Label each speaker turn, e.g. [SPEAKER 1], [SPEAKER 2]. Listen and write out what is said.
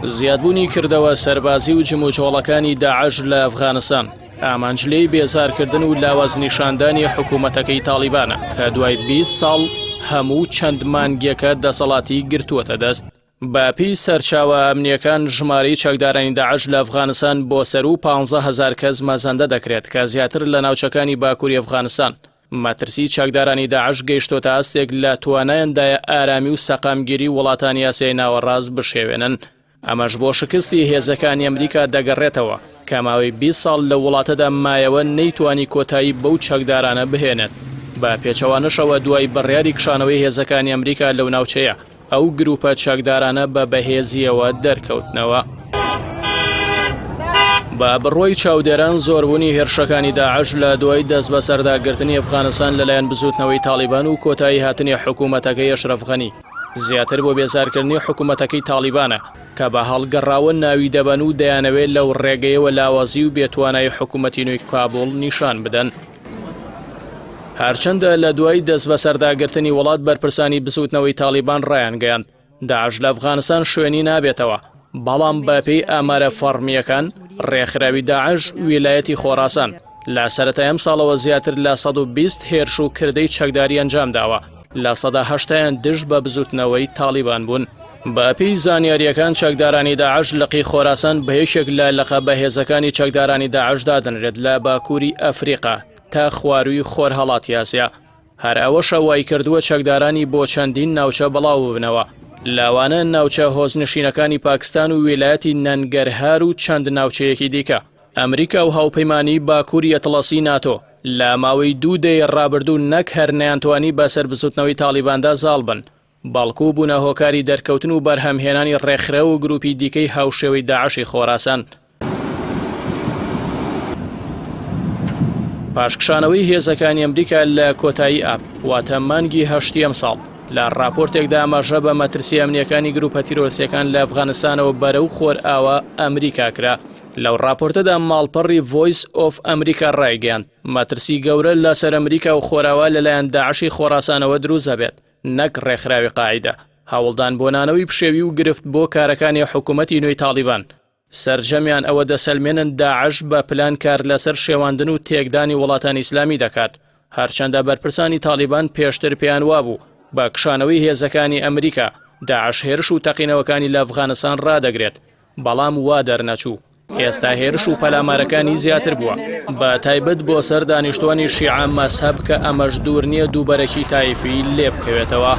[SPEAKER 1] زیادبوونی کردەوە سەربازی و جموجۆڵەکانی داعش لە ئەفغانستان ئامانج لێی بێزارکردن و لاواز نیشاندانی حکوومەتەکەی تاڵیبانە کە دوای 20 ساڵ هەموو چەند مانگێکە دەسەڵاتی گرتووەتە دەست. بەپێی سەرچاوە ئەمنییەکان ژمارەی چەکدارانی داعش لە ئەفغانستان بۆ سەروو 15 هەزار کەس مەزەندە دەکرێت کە زیاتر لە ناوچەکانی باکووری ئەفغانستان مەترسی چەکدارانی داعش گەیشتۆتە ئاستێک لە توانایاندایە ئارامی و سەقامگیری وڵاتانی ئاسیای ناوەڕاست بشێوێنن. ئەمەش بۆ شکستی هێزەکانی ئەمریکا دەگەڕێتەوە کە ماوەی 20 ساڵ لە وڵاتەدا مایەوە نەیتوانی کۆتایی بەو چەکدارانە بهێنێت. بە پێچەوانەشەوە دوای بڕیاری کشانەوەی هێزەکانی ئەمریکا لەو ناوچەیە، ئەو گروپە چەکدارانە بە بەهێزییەوە دەرکەوتنەوە. بە بڕوای چاودێران زۆربوونی هێرشەکانی داعش لە دوای دەستبەسەرداگرتنی ئەفغانستان لەلایەن بزوتنەوەی تاڵیبان و کۆتایی هاتنی حکوومەتەکەی ئەشرەف غەنی زیاتر بۆ بێزارکردنی حکوومەتەکەی تاڵیبانە کە بە هەڵگەڕاوە ناوی دەبەن و دەیانەوێت لەو ڕێگەیەوە لاوازی و بێتوانایی حکوومەتی نوێی کابوڵ نیشان بدەن. هەرچەندە لە دوای دەستبەسەرداگرتنی وڵات بەرپرسانی بزوتنەوەی تاڵیبان ڕایانگەیاند داعش لە ئەفغانستان شوێنی نابێتەوە، بەڵام بەپێی ئامارە فەڕمییەکان ڕێکخراوی داعش ویلایەتی خۆراسان لە سەرەتای ئەمساڵەوە زیاتر لە 120 هێرش و کردەی چەکداری ئەنجامداوە، لە سەدا هەشتایان دژ بە بزوتنەوەی تاڵیبان بوون. بەپێی زانیارییەکان چەکدارانی داعش لقی خۆراسان بە یەکێک لە لقە بەهێزەکانی چەکدارانی داعش دادەنرێت لە باکووری ئەفریقا تا خوارووی خۆرهەڵاتی ئاسیا. هەر ئەوەشە وایکردووە چەکدارانی بۆ چەندین ناوچە بڵاوببنەوە، لەوانە ناوچە هۆزنشینەکانی پاکستان و ویلایەتی نەنگەرهار و چەند ناوچەیەکی دیکە. ئەمریکا و هاوپەیمانیی باکووری ئەتڵەسی ناتۆ لە ماوەی دوو دەیەی ڕابردوو نەک هەر نەیانتوانی بەسەر بزوتنەوەی تاڵیباندا زاڵ بن، بەڵکو بوونە هۆکاری دەرکەوتن و بەرهەمهێنانی ڕێکخراو و گروپی دیکەی هاوشێوەی داعشی خۆراسان. پاش کشانەوەی هێزەکانی ئەمریکا لە کۆتایی ئاب، واتە مانگی هەشتی ئەمساڵ، لە ڕاپۆرتێکدا ئاماژە بە مەترسییە ئەمنییەکانی گروپە تیرۆرستییەکان لە ئەفغانستانەوە بەرەو خۆرئاوا ئەمریکا کرا. لەو ڕاپۆرتەدا ماڵپەڕی ڤۆیس ئۆف ئەمریکا ڕایگەیاند، مەترسی گەورە لەسەر ئەمریکا و خۆراوا لەلایەن داعشی خۆراسانەوە دروست دەبێت، نەک ڕێکخراوی قاعیدە، هەوڵدان بۆ نانەوەی پشێوی و گرفت بۆ کارەکانی حکومەتی نوێی تاڵیبان، سەرجەمیان ئەوە دەسەلمێنن داعش بە پلان کار لەسەر شێواندن و تێکدانی وڵاتانی ئیسلامی دەکات، هەرچەندە بەرپرسانی تاڵیبان پێشتر پێیان وابوو بە کشانەوەی هێزەکانی ئەمریکا، داعش هێرش و تەقینەوەکانی لە ئەفغانستان ڕادەگرێت، بەڵام وا دەرنەچوو. ئێستا هێرش و پەلامارەکانی زیاتر بووە، بە تایبەت بۆ سەر دانیشتوانی شیعە مەزهەب کە ئەمەش دوور نییە دووبەرەکی تایفی لێ بکەوێتەوە.